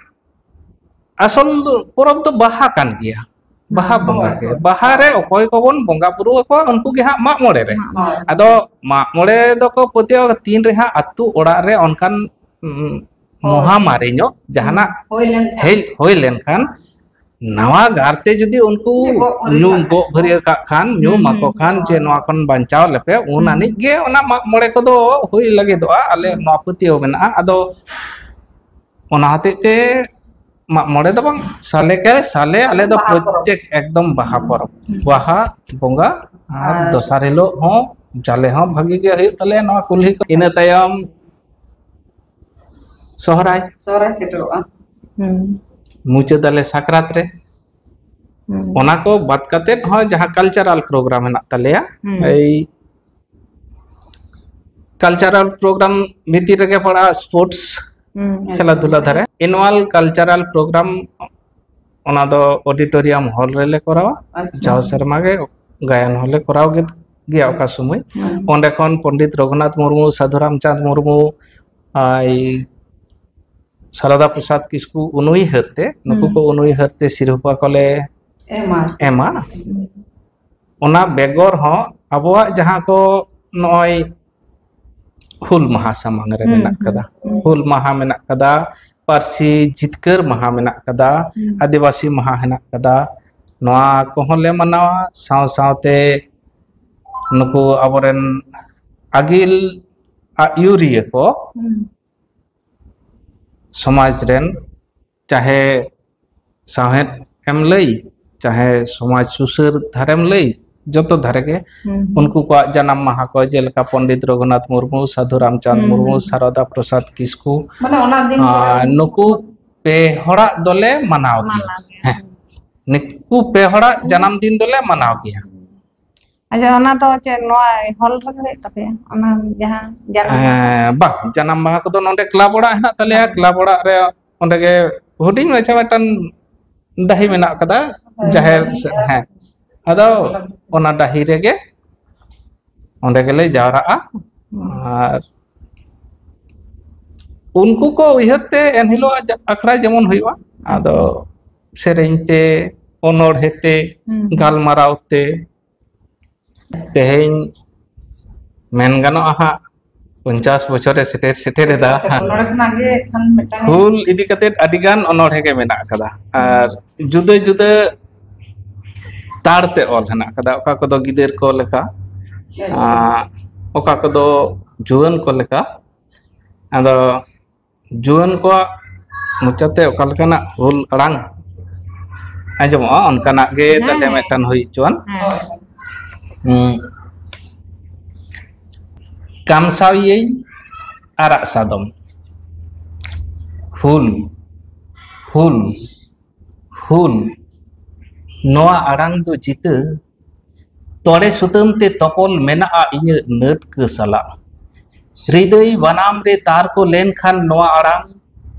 ᱟᱥᱚᱞ ᱯᱚᱨᱚᱵᱽ ᱫᱚ ᱵᱟᱦᱟ ᱠᱟᱱ ᱜᱮᱭᱟ᱾ ᱵᱟᱦᱟ ᱦᱩᱸ᱾ ᱵᱚᱸᱜᱟ ᱦᱳᱭ, ᱜᱮ᱾ ᱦᱳᱭ᱾ ᱵᱟᱦᱟ ᱨᱮ ᱚᱠᱚᱭ ᱠᱚᱵᱚᱱ ᱵᱚᱸᱜᱟ ᱵᱩᱨᱩ ᱟᱠᱚᱣᱟ, ᱩᱱᱠᱩ ᱜᱮ ᱦᱟᱸᱜ ᱢᱟᱜ ᱢᱚᱬᱮ ᱨᱮ᱾ ᱢᱟᱜ ᱢᱚᱬᱮ᱾ ᱟᱫᱚ ᱢᱟᱜ ᱢᱚᱬᱮ ᱫᱚᱠᱚ ᱯᱟᱹᱛᱭᱟᱹᱣ ᱛᱤᱱ ᱨᱮ ᱦᱟᱸᱜ ᱟᱹᱛᱩ ᱚᱲᱟᱜ ᱨᱮ ᱚᱱᱠᱟᱱ, ᱩᱸ, ᱦᱳᱭ᱾ ᱢᱚᱦᱟᱢᱟᱨᱤ ᱧᱚᱜ ᱡᱟᱦᱟᱱᱟᱜ ᱦᱩᱭ ᱞᱮᱱᱠᱷᱟᱱ᱾ ᱦᱮᱡ ᱦᱩᱭ ᱞᱮᱱᱠᱷᱟᱱ, ᱱᱟᱣᱟ ᱜᱟᱨ ᱛᱮ ᱡᱩᱫᱤ ᱩᱱᱠᱩ ᱡᱮ ᱜᱚᱜ ᱵᱷᱟᱹᱨᱭᱟᱹ ᱧᱩ ᱠᱟᱜ ᱜᱚᱜ ᱠᱷᱟᱱ᱾ ᱵᱷᱟᱹᱨᱭᱟᱹ ᱠᱟᱜ ᱠᱷᱟᱱ, ᱧᱩ ᱦᱩᱸ, ᱢᱟᱠᱚ ᱦᱩᱸ᱾ ᱠᱷᱟᱱ, ᱡᱮ ᱱᱚᱣᱟ ᱠᱷᱚᱱ ᱵᱟᱧᱪᱟᱣ ᱞᱮᱯᱮ, ᱩᱱ ᱦᱩᱸ᱾ ᱟᱹᱱᱤᱡ ᱜᱮ ᱚᱱᱟ ᱢᱟᱜ ᱢᱚᱬᱮ ᱠᱚᱫᱚ ᱦᱩᱭ ᱞᱟᱹᱜᱤᱫᱚᱜᱼᱟ, ᱟᱞᱮ ᱦᱩᱸ᱾ ᱱᱚᱣᱟ ᱯᱟᱹᱛᱭᱟᱹᱣ ᱢᱮᱱᱟᱜᱼᱟ᱾ ᱟᱫᱚ ᱚᱱᱟ ᱦᱚᱛᱮᱡ ᱛᱮ ᱢᱟᱜ ᱢᱚᱬᱮ ᱫᱚ ᱵᱟᱝ, ᱥᱟᱞᱮ ᱠᱮ ᱥᱟᱞᱮ ᱟᱞᱮ ᱫᱚ ᱵᱟᱦᱟ ᱯᱚᱨᱚᱵᱽ᱾ ᱯᱨᱚᱛᱮᱠ ᱮᱠᱫᱚᱢ ᱵᱟᱦᱟ ᱯᱚᱨᱚᱵᱽ, ᱵᱟᱦᱟ ᱵᱚᱸᱜᱟ, ᱟᱨ ᱟᱨ ᱫᱚᱥᱟᱨ ᱦᱤᱞᱳᱜ ᱦᱚᱸ ᱡᱟᱞᱮ ᱦᱚᱸ ᱵᱷᱟᱹᱜᱤ ᱜᱮ ᱦᱩᱭᱩᱜ ᱛᱟᱞᱮᱭᱟ ᱱᱚᱣᱟ ᱠᱩᱞᱦᱤ ᱠᱚ᱾ ᱤᱱᱟᱹ ᱛᱟᱭᱚᱢ ᱥᱚᱦᱨᱟᱭ, ᱥᱚᱦᱨᱟᱭ ᱥᱮᱴᱮᱨᱚᱜᱼᱟ᱾ ᱦᱩᱸ᱾ ᱢᱩᱪᱟᱹᱫ ᱟᱞᱮ ᱥᱟᱠᱨᱟᱛ ᱨᱮ᱾ ᱦᱩᱸ᱾ ᱚᱱᱟ ᱠᱚ ᱵᱟᱫ ᱠᱟᱛᱮᱫ ᱦᱚᱸ ᱡᱟᱦᱟᱸ ᱠᱟᱞᱪᱟᱨᱟᱞ ᱯᱨᱳᱜᱨᱟᱢ ᱦᱮᱱᱟᱜ ᱛᱟᱞᱮᱭᱟ, ᱦᱩᱸ᱾ ᱮᱭ ᱠᱟᱞᱪᱟᱨᱟᱞ ᱯᱨᱳᱜᱨᱟᱢ ᱵᱷᱤᱛᱤᱨ ᱨᱮᱜᱮ ᱯᱟᱲᱟᱜᱼᱟ ᱥᱯᱳᱨᱴᱥ, ᱦᱩᱸ᱾ ᱠᱷᱮᱞᱟ ᱫᱷᱩᱞᱟ ᱫᱷᱟᱨᱮ᱾ ᱮᱱᱩᱣᱟᱞ ᱠᱟᱞᱪᱟᱨᱟᱞ ᱯᱨᱳᱜᱨᱟᱢ, ᱚᱱᱟ ᱫᱚ ᱚᱰᱤᱴᱳᱨᱤᱭᱟᱢ ᱦᱚᱞ ᱨᱮᱞᱮ ᱠᱚᱨᱟᱣᱟ᱾ ᱟᱪᱪᱷᱟ᱾ ᱡᱟᱣ ᱥᱮᱨᱢᱟ ᱜᱮ ᱜᱟᱭᱟᱱ ᱦᱚᱸᱞᱮ ᱠᱚᱨᱟᱣ ᱜᱮᱫ ᱜᱮᱭᱟ ᱚᱠᱟ ᱥᱚᱢᱚᱭ᱾ ᱦᱩᱸ᱾ ᱚᱸᱰᱮ ᱠᱷᱚᱱ ᱯᱚᱱᱰᱤᱛ ᱨᱚᱜᱷᱩᱱᱟᱛᱷ ᱢᱩᱨᱢᱩ, ᱥᱟᱫᱷᱩ ᱨᱟᱢᱪᱟᱸᱫᱽ ᱢᱩᱨᱢᱩ, ᱟᱭ, ᱥᱟᱨᱚᱫᱟ ᱯᱨᱚᱥᱟᱫᱽ ᱠᱤᱥᱠᱩ ᱩᱱᱩᱭᱦᱟᱹᱨ ᱛᱮ, ᱱᱩᱠᱩ ᱦᱩᱸ᱾ ᱠᱚ ᱩᱱᱩᱭᱦᱟᱹᱨ ᱛᱮ ᱥᱤᱨᱯᱷᱟᱹ ᱠᱚᱞᱮ ᱮᱢᱟ᱾ ᱮᱢᱟ᱾ ᱚᱱᱟ ᱵᱮᱜᱚᱨ ᱦᱚᱸ ᱟᱵᱚᱣᱟᱜ ᱡᱟᱦᱟᱸ ᱠᱚ ᱱᱚᱜᱼᱚᱭ ᱦᱩᱞ ᱢᱟᱦᱟ ᱥᱟᱢᱟᱝ ᱨᱮ ᱦᱩᱸ, ᱢᱮᱱᱟᱜ ᱦᱩᱸ, ᱠᱟᱫᱟ, ᱦᱩᱸ᱾ ᱦᱩᱞ ᱢᱟᱦᱟ ᱢᱮᱱᱟᱜ ᱠᱟᱫᱟ, ᱯᱟᱹᱨᱥᱤ ᱡᱤᱛᱠᱟᱹᱨ ᱢᱟᱦᱟ ᱢᱮᱱᱟᱜ ᱠᱟᱫᱟ, ᱦᱩᱸ᱾ ᱟᱹᱫᱤᱵᱟᱹᱥᱤ ᱢᱟᱦᱟ ᱦᱮᱱᱟᱜ ᱠᱟᱫᱟ, ᱱᱚᱣᱟ ᱠᱚᱦᱚᱸ ᱞᱮ ᱢᱟᱱᱟᱣᱟ᱾ ᱥᱟᱶ ᱥᱟᱶᱛᱮ ᱱᱩᱠᱩ ᱟᱵᱚᱨᱮᱱ ᱟᱹᱜᱤᱞ ᱟᱹᱭᱩᱨᱤᱭᱟᱹ ᱠᱚ ᱦᱩᱸ᱾ ᱥᱚᱢᱟᱡᱽ ᱨᱮᱱ, ᱪᱟᱦᱮ ᱥᱟᱶᱦᱮᱫ ᱮᱢ ᱞᱟᱹᱭ, ᱪᱟᱦᱮ ᱥᱚᱢᱟᱡᱽ ᱥᱩᱥᱟᱹᱨ ᱫᱷᱟᱨᱮᱢ ᱞᱟᱹᱭ, ᱡᱚᱛᱚ ᱫᱷᱟᱨᱮ ᱜᱮ ᱦᱩᱸ᱾ ᱩᱱᱠᱩ ᱠᱚᱣᱟᱜ ᱡᱟᱱᱟᱢ ᱢᱟᱦᱟ ᱠᱚ, ᱡᱮᱞᱮᱠᱟ ᱯᱚᱱᱰᱤᱛ ᱨᱚᱜᱷᱩᱱᱟᱛᱷ ᱢᱩᱨᱢᱩ, ᱥᱟᱫᱷᱩ ᱨᱟᱢᱪᱟᱸᱫᱽ ᱦᱩᱸ, ᱢᱩᱨᱢᱩ, ᱦᱩᱸ᱾ ᱥᱟᱨᱚᱫᱟ ᱯᱨᱚᱥᱟᱫᱽ ᱠᱤᱥᱠᱩ, ᱢᱟᱱᱮ ᱚᱱᱟ ᱫᱤᱱ ᱟᱨ ᱠᱚᱨᱮ ᱱᱩᱠᱩ ᱯᱮ ᱦᱚᱲᱟᱜ ᱫᱚᱞᱮ ᱢᱟᱱᱟᱣ ᱜᱮᱭᱟ᱾ ᱢᱟᱱᱟᱣ ᱜᱮᱭᱟ᱾ ᱦᱮᱸ, ᱱᱩᱠᱩ ᱯᱮ ᱦᱚᱲᱟᱜ ᱡᱟᱱᱟᱢ ᱫᱤᱱ ᱫᱚᱞᱮ ᱢᱟᱱᱟᱣ ᱜᱮᱭᱟ᱾ ᱟᱪᱪᱷᱟ, ᱚᱱᱟ ᱫᱚ ᱪᱮᱫ ᱱᱚᱣᱟ ᱦᱚᱞ ᱨᱮᱜᱮ ᱦᱩᱭᱩᱜ ᱛᱟᱯᱮᱭᱟ? ᱚᱱᱟ ᱡᱟᱦᱟᱸ ᱡᱟᱱᱟᱢ ᱢᱟᱦᱟ? ᱦᱮᱸ, ᱵᱟᱝ, ᱡᱟᱱᱟᱢ ᱢᱟᱦᱟ ᱠᱚᱫᱚ ᱱᱚᱰᱮ ᱠᱞᱟᱵᱽ ᱚᱲᱟᱜ ᱦᱮᱱᱟᱜ ᱛᱟᱞᱮᱭᱟ᱾ ᱦᱮᱸ᱾ ᱠᱞᱟᱵᱽ ᱚᱲᱟᱜ ᱨᱮ ᱚᱸᱰᱮ ᱜᱮ ᱦᱩᱰᱤᱧ ᱢᱟᱪᱷᱟ ᱢᱤᱫᱴᱟᱝ ᱰᱟᱹᱦᱤ ᱢᱮᱱᱟᱜ ᱠᱟᱫᱟ, ᱦᱳᱭ, ᱡᱟᱦᱮᱨ ᱰᱟᱹᱦᱤ ᱥᱮᱫ᱾ ᱟᱨ ᱦᱮᱸ, ᱟᱫᱚ ᱚᱱᱟ ᱰᱟᱹᱦᱤ ᱨᱮᱜᱮ ᱚᱸᱰᱮ ᱜᱮᱞᱮ ᱡᱟᱣᱨᱟᱜᱼᱟ᱾ ᱟᱨ ᱩᱱᱠᱩ ᱠᱚ ᱩᱭᱦᱟᱹᱨ ᱛᱮ ᱮᱱᱦᱤᱞᱳᱜ ᱟᱠᱷᱲᱟ ᱡᱮᱢᱚᱱ ᱦᱩᱭᱩᱜᱼᱟ, ᱟᱫᱚ ᱥᱮᱨᱮᱧ ᱛᱮ, ᱚᱱᱚᱬᱦᱮ ᱛᱮ, ᱦᱩᱸ᱾ ᱜᱟᱞᱢᱟᱨᱟᱣ ᱛᱮ, ᱛᱮᱦᱮᱧ ᱢᱮᱱ ᱜᱟᱱᱚᱜᱼᱟ ᱦᱟᱸᱜ, ᱯᱚᱧᱪᱟᱥ ᱵᱚᱪᱷᱚᱨᱮ ᱥᱮᱴᱮᱨ ᱥᱮᱴᱮᱨ ᱮᱫᱟ᱾ ᱱᱚᱰᱮ ᱠᱷᱚᱱᱟᱜ ᱜᱮ ᱮᱱᱠᱷᱟᱱ ᱢᱤᱫᱴᱟᱝ ᱦᱩᱞ ᱤᱫᱤ ᱠᱟᱛᱮ ᱟᱹᱰᱤ ᱜᱟᱱ ᱚᱱᱚᱬᱦᱮ ᱜᱮ ᱢᱮᱱᱟᱜ ᱟᱠᱟᱫᱟ, ᱟᱨ ᱡᱩᱫᱟᱹ ᱡᱩᱫᱟᱹ ᱛᱟᱲ ᱛᱮ ᱚᱞ ᱦᱮᱱᱟᱜ ᱟᱠᱟᱫᱟ, ᱚᱠᱟ ᱠᱚᱫᱚ ᱜᱤᱫᱟᱹᱨ ᱠᱚ ᱞᱮᱠᱟ, ᱟᱪᱪᱷᱟ᱾ ᱟᱨ ᱚᱠᱟ ᱠᱚᱫᱚ ᱡᱩᱣᱟᱹᱱ ᱠᱚ ᱞᱮᱠᱟ᱾ ᱟᱫᱚ ᱡᱩᱣᱟᱹᱱ ᱠᱚᱣᱟᱜ ᱢᱚᱪᱟᱛᱮ ᱚᱠᱟ ᱞᱮᱠᱟᱱᱟᱜ ᱦᱩᱞ ᱟᱲᱟᱝ ᱟᱸᱡᱚᱢᱚᱜᱼᱟ, ᱚᱱᱠᱟᱱᱟᱜ ᱜᱮ ᱦᱮᱸ, ᱛᱟᱦᱞᱮ ᱦᱮᱸ᱾ ᱢᱤᱫᱴᱟᱝ ᱦᱩᱭ ᱦᱚᱪᱚᱣᱟᱱ᱾ ᱦᱮᱸ᱾ ᱦᱩᱸ᱾ ᱠᱟᱢᱥᱟᱣᱤᱭᱟᱹᱧ ᱟᱨᱟᱜ ᱥᱟᱫᱚᱢ᱾ ᱦᱩᱞ, ᱦᱩᱞ, ᱦᱩᱞ᱾ ᱱᱚᱣᱟ ᱟᱲᱟᱝ ᱫᱚ ᱡᱤᱛᱟᱹ ᱛᱚᱲᱮ ᱥᱩᱛᱟᱹᱢ ᱛᱮ ᱛᱚᱯᱚᱞ ᱢᱮᱱᱟᱜᱼᱟ ᱤᱧᱟᱹᱜ ᱱᱟᱹᱴᱠᱟᱹ ᱥᱟᱞᱟᱜ᱾ ᱦᱨᱤᱫᱟᱹᱭ ᱵᱟᱱᱟᱢ ᱨᱮ ᱛᱟᱨ ᱠᱚ ᱞᱮᱱᱠᱷᱟᱱ ᱱᱚᱣᱟ ᱟᱲᱟᱝ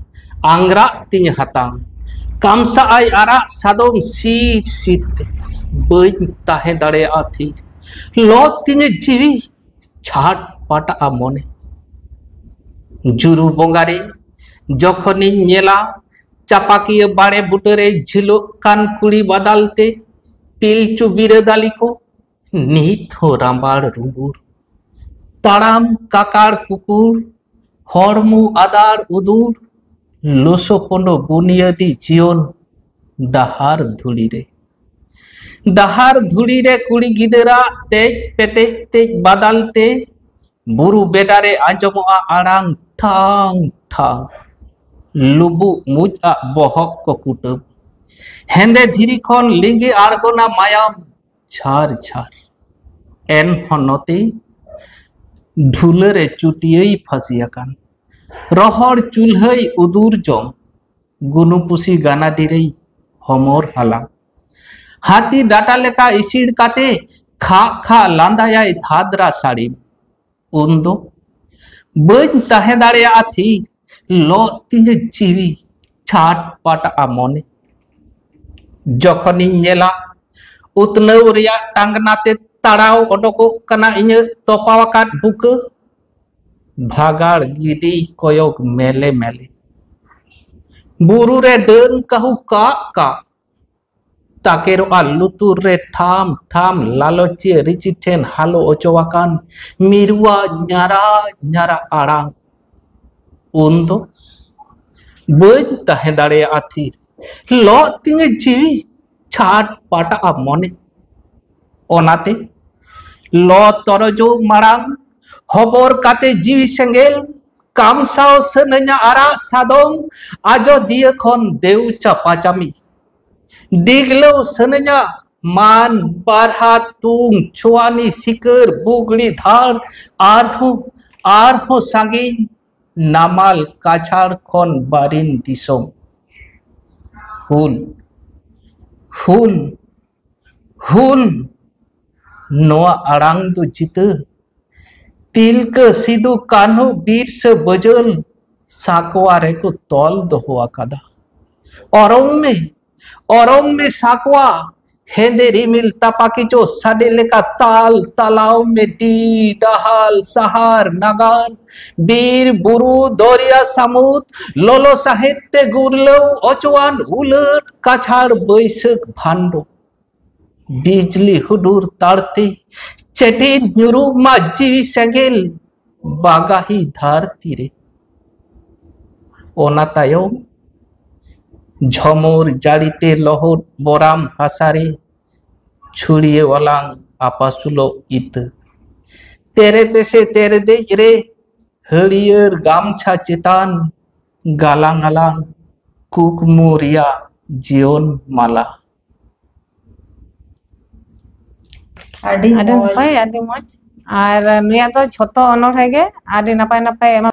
ᱟᱝᱜᱽᱨᱟᱜ ᱛᱤᱧ ᱦᱟᱛᱟᱝ᱾ ᱠᱟᱢᱥᱟᱜ ᱟᱭ ᱟᱨᱟᱜ ᱥᱟᱫᱚᱢ ᱥᱤᱨ ᱥᱤᱨ ᱛᱮ᱾ ᱵᱟᱹᱧ ᱛᱟᱦᱮᱸ ᱫᱟᱲᱮᱭᱟᱜᱼᱟ ᱛᱷᱤᱨ᱾ ᱞᱚ ᱛᱤᱧ ᱡᱤᱣᱤ ᱪᱷᱟᱴ ᱯᱟᱴᱟᱜᱼᱟ ᱢᱚᱱᱮ᱾ ᱡᱩᱨᱩ ᱵᱚᱸᱜᱟ ᱨᱮ ᱡᱚᱠᱷᱚᱱᱤᱧ ᱧᱮᱞᱟ ᱪᱟᱯᱟᱠᱤᱭᱟᱹ ᱵᱟᱲᱮ ᱵᱩᱴᱟᱹᱨᱮ ᱡᱷᱤᱞᱚᱜ ᱠᱟᱱ ᱠᱩᱲᱤ ᱵᱟᱫᱟᱞ ᱛᱮ ᱯᱤᱞᱪᱩ ᱵᱤᱨᱟᱹᱫᱟᱞᱤ ᱠᱚ ᱱᱤᱛ ᱦᱚᱸ ᱨᱟᱢᱵᱟᱲ ᱨᱩᱢᱵᱩᱲ᱾ ᱛᱟᱲᱟᱢ ᱠᱟᱠᱟᱲ ᱠᱩᱠᱩᱲ, ᱦᱚᱲᱢᱚ ᱟᱫᱟᱲ ᱩᱫᱩᱲ, ᱞᱚᱥᱚᱯᱚᱱᱚ ᱵᱩᱱᱤᱭᱟᱹᱫᱤ ᱡᱤᱭᱚᱱ ᱰᱟᱦᱟᱨ ᱫᱷᱩᱲᱤ ᱨᱮ᱾ ᱰᱟᱦᱟᱨ ᱫᱷᱩᱲᱤ ᱨᱮ ᱠᱩᱲᱤ ᱜᱤᱫᱟᱹᱨᱟᱜ ᱛᱮᱡ ᱯᱮᱛᱮᱡ ᱛᱮᱡ ᱵᱟᱫᱟᱞ ᱛᱮ ᱵᱩᱨᱩ ᱵᱮᱰᱟ ᱨᱮ ᱟᱸᱡᱚᱢᱚᱜᱼᱟ ᱟᱲᱟᱝ ᱴᱷᱟᱝ ᱴᱷᱟᱝ᱾ ᱞᱩᱵᱩᱜ ᱢᱩᱡ ᱟᱜ ᱵᱚᱦᱚᱜ ᱠᱚ ᱠᱩᱴᱟᱹᱢ᱾ ᱦᱮᱸᱫᱮ ᱫᱷᱤᱨᱤ ᱠᱷᱚᱱ ᱞᱤᱸᱜᱤ ᱟᱬᱜᱚᱱᱟ ᱢᱟᱭᱟᱢ ᱡᱷᱟᱨ ᱡᱷᱟᱨ᱾ ᱮᱱᱦᱚᱸ ᱱᱚᱛᱮ ᱰᱷᱩᱞᱟᱹ ᱨᱮ ᱪᱩᱴᱭᱟᱹᱭ ᱯᱷᱟᱹᱥᱤ ᱟᱠᱟᱱ᱾ ᱨᱚᱦᱚᱲ ᱪᱩᱞᱦᱟᱹᱭ ᱩᱫᱩᱨ ᱡᱚᱝ᱾ ᱜᱩᱱᱩ ᱯᱩᱥᱤ ᱜᱟᱱᱟᱰᱤ ᱨᱮᱭ ᱦᱚᱢᱚᱨ ᱦᱟᱞᱟᱝ᱾ ᱦᱟᱹᱛᱤ ᱰᱟᱴᱟ ᱞᱮᱠᱟ ᱤᱥᱤᱲ ᱠᱟᱛᱮ ᱠᱷᱟᱜ ᱠᱷᱟᱜ ᱞᱟᱸᱫᱟᱭᱟᱭ ᱫᱷᱟᱫᱽᱨᱟ ᱥᱟᱹᱲᱤᱢ᱾ ᱩᱱᱫᱚ ᱵᱟᱹᱧ ᱛᱟᱦᱮᱸ ᱫᱟᱲᱮᱭᱟᱜᱼᱟ ᱛᱷᱤᱨ, ᱞᱚᱜ ᱛᱤᱧᱟᱹ ᱡᱤᱣᱤ, ᱪᱷᱟᱴ ᱯᱟᱴᱟᱜᱼᱟ ᱢᱚᱱᱮ᱾ ᱡᱚᱠᱷᱚᱱᱤᱧ ᱧᱮᱞᱟ ᱩᱛᱱᱟᱹᱣ ᱨᱮᱭᱟᱜ ᱴᱟᱝᱜᱱᱟ ᱛᱮ ᱛᱟᱲᱟᱣ ᱚᱰᱚᱠᱚᱜ ᱠᱟᱱᱟ ᱤᱧᱟᱹᱜ ᱛᱚᱯᱟᱣ ᱟᱠᱟᱫ ᱵᱩᱠᱟᱹ, ᱵᱷᱟᱜᱟᱲ ᱜᱤᱰᱤ ᱠᱚᱭᱚᱜ ᱢᱮᱞᱮ ᱢᱮᱞᱮ᱾ ᱵᱩᱨᱩ ᱨᱮ ᱰᱟᱹᱱ ᱠᱟᱹᱦᱩ ᱠᱟᱜ ᱠᱟᱜ, ᱛᱟᱠᱮᱨᱚᱜᱼᱟ ᱞᱩᱛᱩᱨ ᱨᱮ ᱴᱷᱟᱢ ᱴᱷᱟᱢ ᱞᱟᱞᱚᱪᱤᱭᱟᱹ ᱨᱤᱪᱤ ᱴᱷᱮᱱ ᱦᱟᱞᱚ ᱚᱪᱚ ᱟᱠᱟᱱ ᱢᱤᱨᱩᱣᱟ ᱧᱟᱨᱟ ᱧᱟᱨᱟ ᱟᱲᱟᱝ᱾ ᱩᱱᱫᱚ ᱵᱟᱹᱧ ᱛᱟᱦᱮᱸ ᱫᱟᱲᱮᱭᱟᱜᱼᱟ ᱛᱷᱤᱨ, ᱞᱚᱜ ᱛᱤᱧᱟᱹ ᱡᱤᱣᱤ, ᱪᱷᱟᱴ ᱯᱟᱴᱟᱜᱼᱟ ᱢᱚᱱᱮ᱾ ᱚᱱᱟᱛᱮ ᱞᱚ ᱛᱚᱨᱚᱡᱚ ᱢᱟᱲᱟᱝ ᱦᱚᱵᱚᱨ ᱠᱟᱛᱮ ᱡᱤᱣᱤ ᱥᱮᱸᱜᱮᱞ ᱠᱟᱢᱥᱟᱣ ᱥᱟᱹᱱᱟᱹᱧᱟ ᱟᱨᱟᱜ ᱥᱟᱫᱚᱢ ᱟᱡᱚᱫᱤᱭᱟᱹ ᱠᱷᱚᱱ ᱫᱮᱣ ᱪᱟᱯᱟ ᱪᱟᱢᱤ᱾ ᱰᱤᱜᱽᱞᱟᱹᱣ ᱥᱟᱹᱱᱟᱹᱧᱟ ᱢᱟᱱ ᱵᱟᱨᱦᱟ ᱛᱩᱝ ᱪᱷᱩᱣᱟᱱᱤ ᱥᱤᱠᱟᱹᱨ ᱵᱩᱜᱲᱤ ᱫᱷᱟᱲ ᱟᱨᱦᱚᱸ ᱟᱨᱦᱚᱸ ᱥᱟᱺᱜᱤᱧ ᱱᱟᱢᱟᱞ ᱠᱟᱪᱷᱟᱲ ᱠᱷᱚᱱ ᱵᱟᱨᱤᱱ ᱫᱤᱥᱚᱢ᱾ ᱦᱩᱞ, ᱦᱩᱞ, ᱦᱩᱞ, ᱱᱚᱣᱟ ᱟᱲᱟᱝ ᱫᱚ ᱡᱤᱛᱟᱹ᱾ ᱛᱤᱞᱠᱟᱹ ᱥᱤᱫᱩ ᱠᱟᱹᱱᱦᱩ ᱵᱤᱨᱥᱟᱹ ᱵᱟᱹᱡᱟᱹᱞ ᱥᱟᱠᱣᱟ ᱨᱮᱠᱚ ᱛᱚᱞ ᱫᱚᱦᱚ ᱟᱠᱟᱫᱟ᱾ ᱚᱨᱚᱝ ᱢᱮ, ᱚᱨᱚᱝ ᱢᱮ ᱥᱟᱠᱣᱟ, ᱦᱮᱸᱫᱮ ᱨᱤᱢᱤᱞ ᱛᱟᱯᱟᱠᱤᱡᱚ ᱥᱟᱰᱮ ᱞᱮᱠᱟ ᱛᱟᱞ ᱛᱟᱞᱟᱣ ᱢᱮ ᱰᱤ ᱰᱟᱦᱟᱞ ᱥᱟᱦᱟᱨ ᱱᱟᱜᱟᱨ, ᱵᱤᱨ ᱵᱩᱨᱩ ᱫᱚᱨᱭᱟ ᱥᱟᱹᱢᱩᱫ, ᱞᱚᱞᱚ ᱥᱟᱦᱮᱫ ᱛᱮ ᱜᱩᱨᱞᱟᱹᱣ ᱚᱪᱚᱣᱟᱱ ᱩᱞᱟᱹᱴ ᱠᱟᱪᱷᱟᱲ ᱵᱟᱹᱭᱥᱟᱹᱠᱷ ᱵᱷᱟᱱᱰᱚ᱾ ᱵᱤᱡᱽᱞᱤ ᱦᱩᱰᱩᱨ ᱛᱟᱲᱛᱮ ᱪᱮᱴᱮᱨ ᱧᱩᱨᱩᱜ ᱢᱟ ᱡᱤᱣᱤ ᱥᱮᱸᱜᱮᱞ ᱵᱟᱜᱟᱦᱤ ᱫᱷᱟᱹᱨᱛᱤ ᱨᱮ᱾ ᱚᱱᱟ ᱛᱟᱭᱚᱢ ᱡᱷᱚᱢᱚᱨ ᱡᱟᱹᱲᱤᱛᱮ ᱞᱚᱦᱚᱫ ᱵᱚᱨᱟᱢ ᱦᱟᱥᱟᱨᱮ ᱪᱷᱩᱲᱭᱟᱹᱣ ᱟᱞᱟᱝ ᱟᱯᱟᱥᱩᱞᱚᱜ ᱤᱛᱟᱹ᱾ ᱛᱮᱨᱮ ᱛᱮᱥᱮ ᱛᱮᱨᱮ ᱫᱮᱡ ᱨᱮ ᱦᱟᱹᱨᱭᱟᱹᱲ ᱜᱟᱢᱪᱷᱟ ᱪᱮᱛᱟᱱ ᱜᱟᱞᱟᱝ ᱟᱞᱟᱝ ᱠᱩᱠᱢᱩ ᱨᱮᱭᱟᱜ ᱡᱤᱭᱚᱱ ᱢᱟᱞᱟ᱾ ᱟᱹᱰᱤ ᱟᱹᱰᱤ ᱢᱚᱡᱽ᱾ ᱱᱟᱯᱟᱭ, ᱟᱹᱰᱤ ᱢᱚᱡᱽ᱾ ᱟᱨ ᱱᱩᱭᱟᱜ ᱫᱚ ᱡᱷᱚᱛᱚ ᱚᱱᱚᱬᱦᱮ ᱜᱮ ᱟᱹᱰᱤ ᱱᱟᱯᱟᱭ ᱱᱟᱯᱟᱭ ᱮᱢᱟ